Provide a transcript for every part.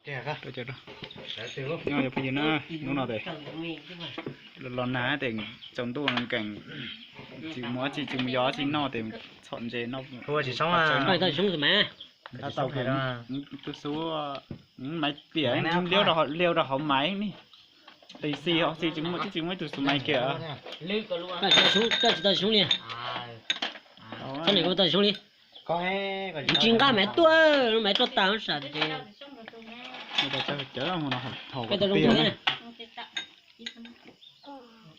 Nyob zoo phooj ywg na, hnub no tes los nag tes tsaus ntuj nkees, tsis mus tsis tsis mus yos tsis noj tes txhom ntses no. Tus xub maiv tiam liab rau hauv maiv ne, tes xis ho xis tsis muaj tsis tsis muaj ib tug xub maiv kiag. Tsis tau xub li. Txhob nim tau xub li. Kuv tsis nqaj maiv tuaj, maiv tuaj tas sas ces. Peb tau zoo tiag.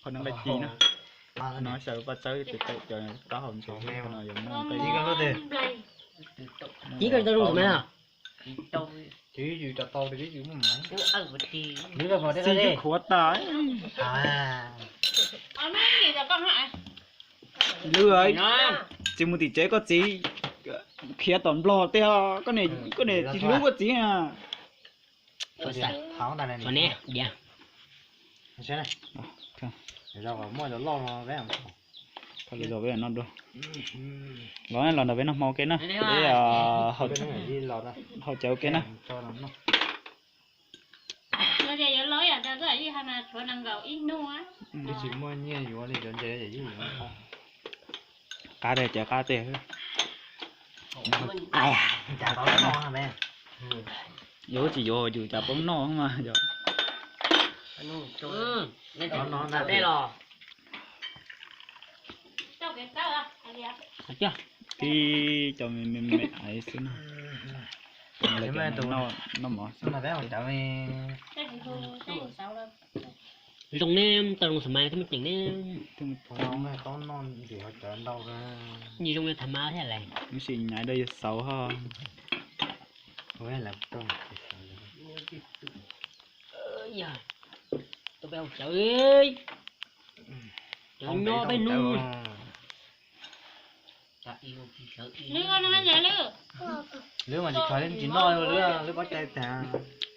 Qhov no nqaij ci na. No xyaw paj tsawb ces tau cov rab hauv ntses no yuav muaj nqaij. Ib ko tau zoo tus maiv. Xis khuav tas. Lwm, tsis mus tim tsev koj txiv khiav tom nplog tiag, koj niam tsis hlub koj txiv na. Los los ntawm peb noj hmo ua ke na, peb haus cawv ua ke na. Qab tiag, cawv qab tiag. Yuav tsis yuav yus cas poob noj mas yog. Tib cov me me me xwb na. Noj mov. Zoo ne, tau zoo xav mas twb muaj ceem ne. Nyi zoo li tham mas thiab lawm. Sim nyaiv rau yawg xauv ho. Tus peb haus cawv, cawv nyob peb hnub. Lwb mas tsis kho tsis noj, lwb paub cai tag.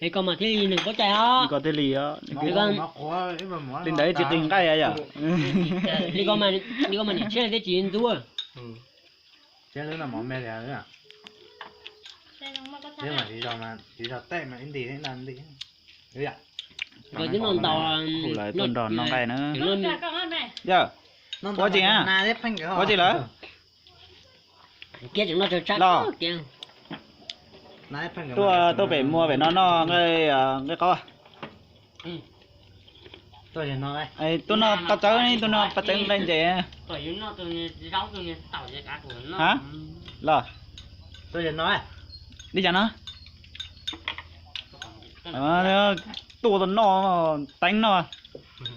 Es koj mas thiaj li nws paub cai os. Koj thiaj li, li ntawd tsis qi nqaij yom. Li koj mas niam tshiab li thiaj tsis ntxub. Thiab lwb no mov me li, lwb mas tsis zog tej mas ib nti ib nti. Koj twb noj ntau, hu lawv tuaj nrog noj nqaij na. Yawg, ua tsi, ua tsi lawm? Los, tuaj, tuaj pem muag pem no noj nqaij, nqaij qaub. Tuaj noj paj tsawb, tuaj noj paj tsawb nqaij ntses. Ha, los, li cas no? Tuaj tau noj, teeb noj,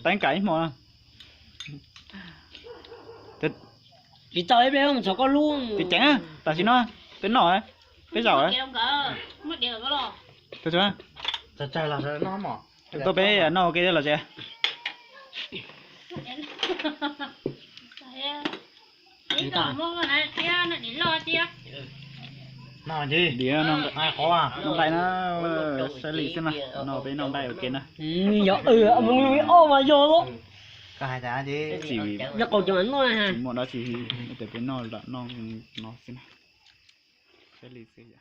teeb kam ib hmo. Tsis txaus ib pliag mus txog koj lub. Tsis ceev, tam sim no peb noj, peb zaum. Tuaj peb noj ua ke los tsev. Diav noj nqaij na, saib li xwb na, no peb noj nqaij ua ke na. Yog, mus lub ob mas yog. Tsis muaj dab tsi, tes peb noj lam noj no xwb na. Saib li xwb.